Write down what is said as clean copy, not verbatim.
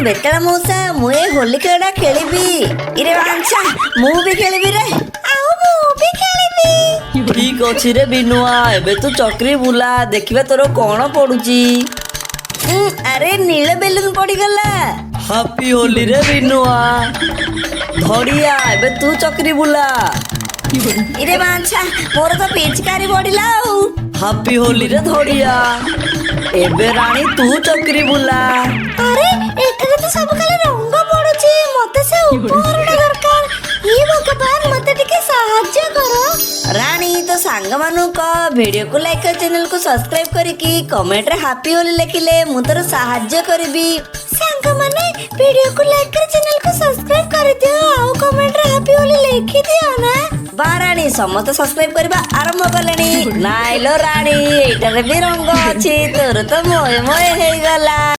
ବେତାଳ ମଉସା, ମୁଁ ଏ ହୋଲି ଖେଳଟା ଖେଳିବି। ଇରେ ବାଞ୍ଛା, ମୁଁ ବି ଖେଳିବି ରେ। ଆଉ ମୁଁ ବି ଖେଳିବି। ଠିକ ଅଛି ରେ ବିନୁଆ, ଏବେ ତୁ ଚକ୍ରି ବୁଲା, ଦେଖିବା ତୋର କଣ ପଡୁଛି। ଆରେ, ନୀଳ ବେଲୁନ ପଡିଗଲା। ହାପି ହୋଲି ରେ ବିନୁଆ। ଧଡ଼ିଆ, ଏବେ ତୁ ଚକ୍ରି ବୁଲା। ଇରେ ବାଞ୍ଛା, ମୋର ତ ପିଚକାରୀ ପଡିଲା ଆଉ। ହାପି ହୋଲି ରେ ଧଡ଼ିଆ। ଏବେ ରାଣୀ, ତୁ ଚକ୍ରି ବୁଲା। ଆରେ, ଏଠାରେ ତ ସବୁ ଖାଲି ରଙ୍ଗ ପଡୁଛି। ମତେ ସେ ଉପହାରଟା ଦରକାର। ହେ ଭଗବାନ, ମତେ ଟିକେ ସାହାଯ୍ୟ କର। ରାଣୀ, ତୋ ସାଙ୍ଗମାନଙ୍କୁ କହ, ଭିଡିଓକୁ ଲାଇକ୍, ଚ୍ୟାନେଲକୁ ସବସ୍କ୍ରାଇବ କରିକି କମେଣ୍ଟରେ ହାପି ହୋଲି ଲେଖିଲେ ମୁଁ ତୋର ସାହାଯ୍ୟ କରିବି। ସାଙ୍ଗମାନେ, ଭିଡିଓକୁ ଲାଇକ୍ କରି ଚ୍ୟାନେଲକୁ ସବସ୍କ୍ରାଇବ କରିଦିଅ ଆଉ କମେଣ୍ଟରେ ହାପି ହୋଲି ଲେଖିଦିଅ ନା। ବା ରାଣୀ, ସମସ୍ତେ ସବସ୍କ୍ରାଇବ କରିବା ଆରମ୍ଭ କଲେଣି। ନାଇଁଲୋ ରାଣୀ, ଏଇଟାରେ ବି ରଙ୍ଗ ଅଛି। ତୋର ତ ମୟ ମୟ ହେଇଗଲା।